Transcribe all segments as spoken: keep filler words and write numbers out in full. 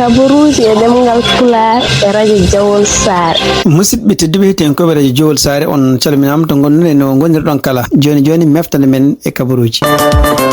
Kabaruuji e ɗemngal Pulaar e radio Jawol Saare. Musidɓe tedduɓe, hettiyankooɓe radio Jawol Saare, on calminaama to ngonɗon e no ngonirɗon kala. Jooni jooni, meftande men e kabaruuji.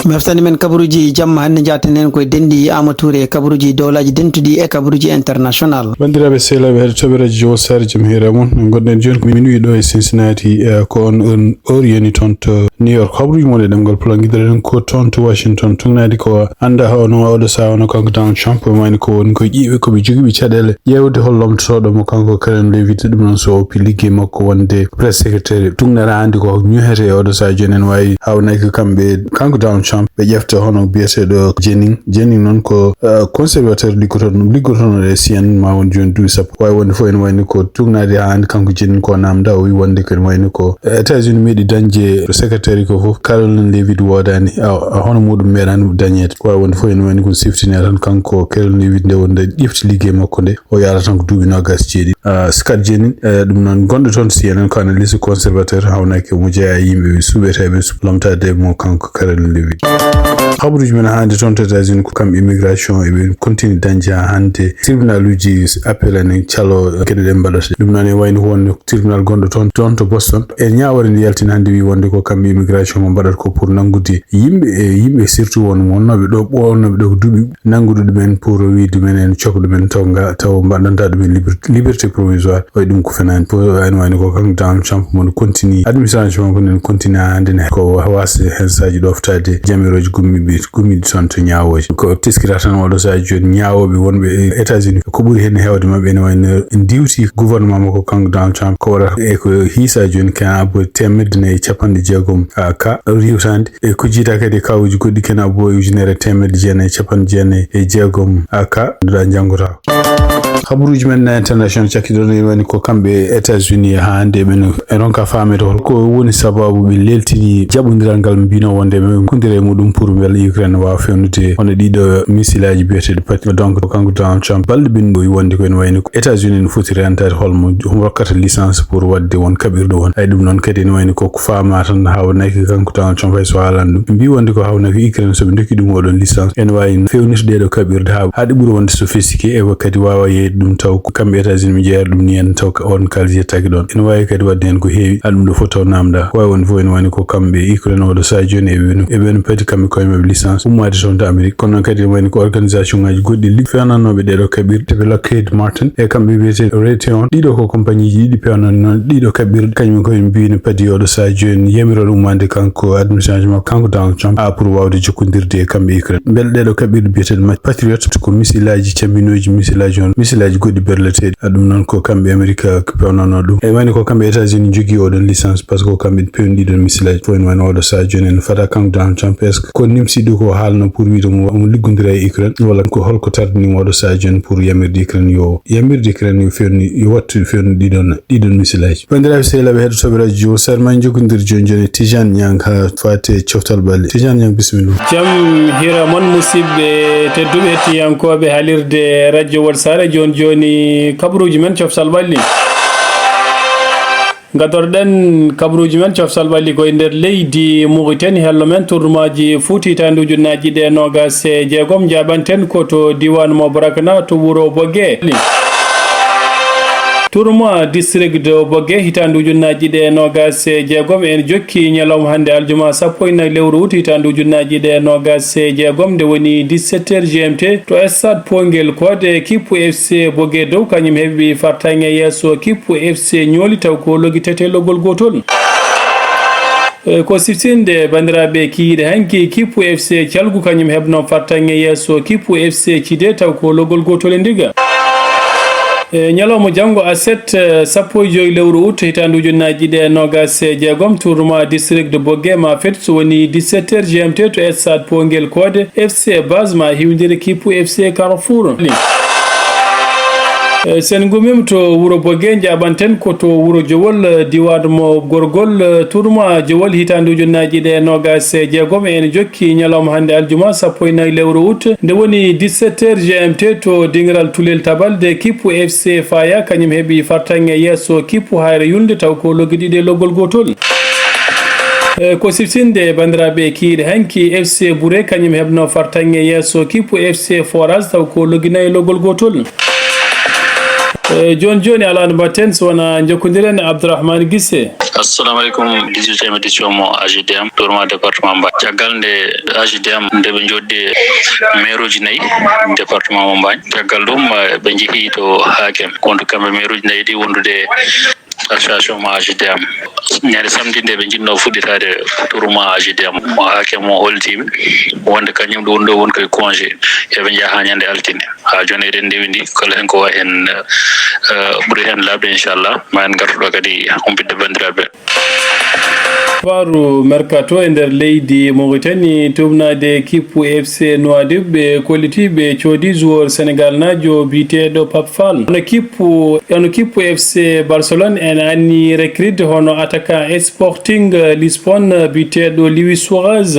Meftande men kabaruuji jamma hannde, njaaten heen koye denɗi Amadou Touré e kabaruuji dowlaaji dentuɗi e kabaruuji international. Banndiraaɓe sehilaaɓe heɗotooɓe radio Jawol Saare, jam hiire mon. Ngonɗen jooni ko minuit ɗo e Cincinnati, eh, ko on, on heure yani toon to New York. Habaruuji mon e ɗemngal Pulaar, ngiɗiren ko toon to Washington. Tugnaade ko annda hono oɗo saha, hono kanko Donald Trump, wayno ko woni ko ƴiiɓe ko ɓe jogiiɓe caɗeele ƴeewde hol lomtotooɗo mo kanko Karen Leavitt, ɗum noon so oppi liggey makko wonde press secretary. Tugnere hannde ko ñohete e oɗo saha jooni, en waawi hawnayki kamɓe, kanko Donald Trump, ɓe ƴefta hono biyeteeɗo Jennings. Jennings noon ko, eh, conservateur liggotoɗo, liggotono e C N N ma won jooni duuɓi sappo. Waawi wonde fof ene wayni ko tugnaade haa hannde kanko Jennings ko namda, o wi wonde ko ene wayni ko États-Unis meeɗi dañde secrétaire ko fof, Caroline Leavitt woodaani, a, a, hono muɗum meeɗaani dañeede. Ko waawi wonde fof ene wayni ko siftine tan kanko Caroline Leavitt nde wonde ƴefti liggey makko nde, o yaara tan ko duuɓi noogaas e jeeɗiɗi. Ah, Scott Jennings, eh, ɗum noon gonɗo toon C N N ko analyste conservateur, hawnaki omo jeyaa e yimɓe suɓeteeɓe lomtaade mo kanko Caroline Leavitt. Habaruuji men hannde toon to États-Unis ko kam immigration eɓe continue dañde haa hannde. Tribunal uji appel ene calo geɗe ɗe mbaɗata. Ɗum noon e wayno ko wonno tribunal gonɗo toon, toon to Boston. E ñaawoore nde yaltini hannde wi wonde ko kamɓe immigration ko mbaɗata ko pour nanngude yimɓe, e yimɓe surtout won wonnooɓe ɗo, ɓoownooɓe ɗo ko duuɓi, nanngude ɗumen pour wiide ɗumen en cokka ɗumen taw nga, taw mbaɗanta ɗumen liber-, liberté provisoire. Wayi ɗum ko fenaani. Pour en wayno ko kanko Donald Trump mon continue, administration makko nen continue haa hannde ne ko wa-, waasde heen saaji ɗoftaade jamiroji gummiiɓe gummiiɗi toon to ñaawooji. Ko teskira tan oɗo sahaa jooni ñaawooɓe wonɓe e États-Unis, ko ɓuri heen heewde maɓɓe ene wayno ndiwti gouvernement makko kanko Donald Trump, ko waɗata e ko hiisa jooni kena abo teemedde nayi e capanɗe jeegom a ka riwtaande. E ko jiita kadi e kawuuji goɗɗi kena abo e ujunere teemedde jeenayi e capanɗe jeenayi e jeegom a ka nduɗa janngotaa. Habaruuji men na international cakkiɗon ene wayno ko kamɓe États-Unis haa hannde ɓe no e ronka faamede hol ko woni sababu ɓe leltini jaɓondiral ngal mbino wonde ɓe kundira e muɗum pour mbela Ukraine waawa fewnude hono ɗiɗo misilaaji biyeteeɗi Patriot. Donc, ko kanko Donald Trump balɗe ɓennuɗo wonde ko ene wayno ko États-Unis no foti rentaade holmo, homo rokkata licence pour waɗde won kaɓirɗe won. Ay ɗum noon kadi ene wayno ko ko faama tan hawnaki kanko Donald Trump hay so haalani ɗum. Ɓe mbi wonde ko hawnaki Ukraine so ɓe ndokki ɗum oɗon licence, ene waawi fewnirde ɗeɗo kaɓirɗe haa, haa ɗe ɓura wonde sophistiqué, e kadi waawa yeeyde ɗum taw ko kamɓe États-Unis ɓe jeeyata ɗum ni en taw ka on kaalis yettaaki ɗon. Ene waawi kadi waɗde heen ko heewi, haa ɗum ɗo fof taw namda. Ko waawi wonde fof ene wayno ko kamɓe Ukraine oɗo sahaa jooni e ɓen, e ɓen pati kamɓe koye maɓɓe licence ummaade toon to Amérique. Kono noon kadi ene wayno ko organisation ngaji goɗɗi li-, fewnannooɓe ɗeɗo kaɓirɗe, ɓe Lockheed Martin e kamɓe wiyete Raytheon. Ɗiɗo ko compagnie ji ɗiɗi pewnani noon ɗiɗo kaɓirɗe, kañum koye mbino padi oɗo sahaa jooni yamiroore ummaade kanko administration makko, kanko Donald Trump, a pour waawde jokkondirde e kamɓe Ukraine. Mbele ɗeɗo kaɓirɗe biyeteeɗe ma-, Patriot ko misilaaji cammbinooji, misilaaji on, misilaaji goɗɗi berleteeɗi. A ɗum noon ko kamɓe Amerika pewnano ɗum. E wayno ko kamɓe États-Unis jogii oɗon licence, parce que ko kamɓe pewni ɗiɗon misilaaji. Fof ene wayno oɗo sahaa jooni ene fada kanko Donald Trump. Est-ce que ko nimsiɗo ko haalno pour wiide mo omo liggondira e Ukraine, walla ko holko tardini mo oɗo sahaa jooni pour yamirde Ukraine yo, yamirde Ukraine yo fewni, yo wattu fewni ɗiɗon, ɗiɗon misilaaji. Banndiraaɓe sehilaaɓe heɗotooɓe radio Jowol Saare, ma en jokkondir jooni jooni e Tijaan Ñaŋ haa faati e coftal ɓalli. Tijaan Ñaŋ, bisimilla. Jam hiira mon musidɓe tedduɓe hettiyankooɓe haalirde radio Jowol Saare, jooni jooni kabaruuji men coftal ɓalli. Ngadorɗen kabaruuji men coftal ɓalli ko e nder leydi Mauritanie, hello men tournoi ji foot hitaande ujunnaaji ɗiɗi e noogaas e jeegom, njaɓanten ko to diiwaan mo Brakna to wuro Boge. Tournoi district de Boge hitaande ujunnaaji ɗiɗi e noogaas e jeegom, en jokki ñalawma hannde aljuma sappo e nayi lewru ut hitaande ujunnaaji ɗiɗi e noogaas e jeegom, nde woni dix-sept heures G M T to stade Pongel Koode, équipe F C Boge dow, kañum heɓi fartaŋŋe yeeso équipe F C Ñooli, taw ko logi tete logol gootol. E, ko siftinde, banndiraaɓe, kikiiɗe hanki, kippu F C Calgu kañum heɓno fartaŋŋe yeeso kippu F C Cide, taw ko logol gootol e ndiga. E, ñalawma janngo aset, e, sappo e joy lewru ut hitaande ujunnaaji ɗiɗi e noogaas e jeegom, tournoi district de Boge ma fet, so woni dix-sept heures G M T to stade Pongel Koode, F C Base ma hiwndire kippu F C Carrefour. E, sen ngumima to wuro Boge, njaɓanten ko to wuro Jowol, e, diiwaan mo Gorgol, e, tournoi Jowol hitaande ujunnaaji ɗiɗi e noogaas e jeegom. En jokki ñalawma hannde aljuma sappo e nayi lewru ut, nde woni dix-sept heures G M T to dingiral Tulel Tabalde, kippu F C Faya kañum heɓi fartaŋŋe yeeso kippu Hayre Yulnde, taw ko loggi ɗiɗi e loggol gootol. E, ko siftinde banndiraaɓe kiiɗe hanki, F C Bouré kañum heɓno fartaŋŋe yeeso kippu F C Forage, taw ko logginayi loggol gootol. E, jooni jooni, alaa no mbaɗten so wonaa njokkondiren e Abdourahmane Gissé. Assalamu alaikum, dix-huitième édition mo A J D M, tournoi département Mbaye. Caggal nde A J D M, nde ɓe njooɗi maire uji nayi département mo Mbaye. Caggal ɗum, eh, ɓe njehi to Hakem, wonde kamɓe maire uji nayi ɗi wondude association mo A J D M. Ñande samedi nde ɓe njiɗno fuɗɗitaade tournoi A J D M, mo Hakem mo holtiɓe wonde kañum ɗo woni ɗo woni koye congé, yo ɓe njaha haa ñande altine. Haa jooni eɗen ndewindi, kala heen ko wayi heen, eh, ɓuri heen laaɓde, inchallah, ma en ngartu ɗo kadi humpitde banndiraaɓe. Faru mercato e nder leydi Mauritanie, tuumnaade kippu F C Nouadhibou ɓe kolliti ɓe coodi joueur Sénégal naajo biyeteeɗo Pape Fall. Hono kippu, hono kippu F C Barcelone ene anni recrude hono attaquant Sporting Lisbonne biyeteeɗo Luis Suarez.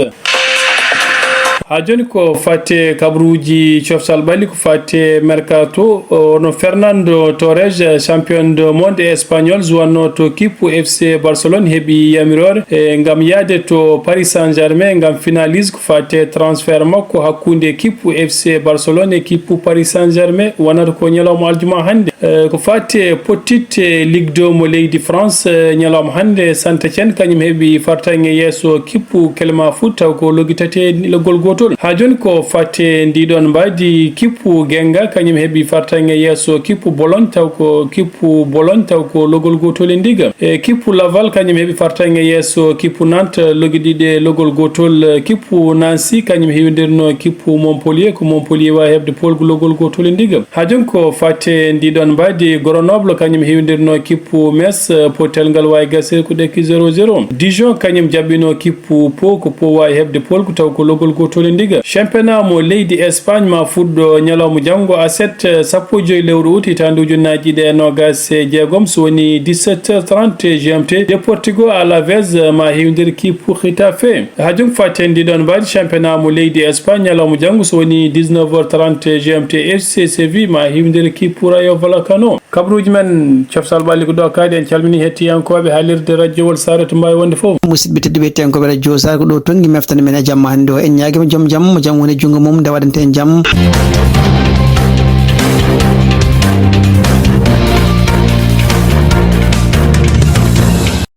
Haa jooni ko faate kabaruuji coftal ɓalli, ko faate mercato, o, no Fernando Torres, champion du monde espagnol, jouatno to kippu F C Barcelone, heɓi yamiroore, e, ngam yahde to Paris Saint-Germain ngam finalise ko faate transfert makko hakkunde kippu F C Barcelone e kippu Paris Saint-Germain. Wonata ko ñalawma aljuma hannde. Eh, ko faati e pottitte Ligue deux mo leydi France, eh, ñalawma hannde, Saint-Étienne kañum heɓi fartaŋŋe yeeso kippu Clermont Foot, taw ko loggitate loggol gootol. Haa jooni ko faati e ndiɗon mbaadi, kippu Genga kañum heɓi fartaŋŋe yeeso kippu Bologne, taw ko kippu Bologne, taw ko loggol gootol e ndiga. E kippu Laval kañum heɓi fartaŋŋe yeeso kippu Nantes, loggi ɗiɗi e loggol gootol. Kippu Nancy kañum heewindirno kippu Montpellier, ko Montpellier waawi heɓde poolgu loggol gootol e ndiga. Haa jooni ko faati e ndiɗon mbaadi, Grenoble kañum heewindirno kippu Metz, eh, potel ngal waawi gasde ko ɗekki zéro zéro. Dijon kañum jaɓɓino kippu Pau, ko Pau waawi heɓde poolgu taw ko loggol gootol e ndiga. Championnat mo leydi Espagne ma fuɗɗo ñalawma janngo, aset, eh, sappo e joy lewru ut, hitaande ujunnaaji ɗiɗi e noogas e jeegom, so woni dix-sept heures trente G M T. Deportivo Alavés, eh, ma heewindir kippu Getafe. Haa jooni ko faati e ndiɗon mbaadi, championnat mo leydi Espagne ñalawma janngo, so woni dix-neuf heures trente G M T, F C Séville ma heewindir kippu Rayo Vallecano. Kabaruuji men, coftal ɓalli ko ɗo kaadi. En calminii hettiyankooɓe haalirde rajowol Saare to mbaawi wonde fof. Musidɓe tedduɓe, hettiyankooɓe rajo Saare, ko ɗo tonngi meftere men e jamma hannde o. En ñaagiima joom jam, mo jam woni e junngo mum, nde waɗante en jam.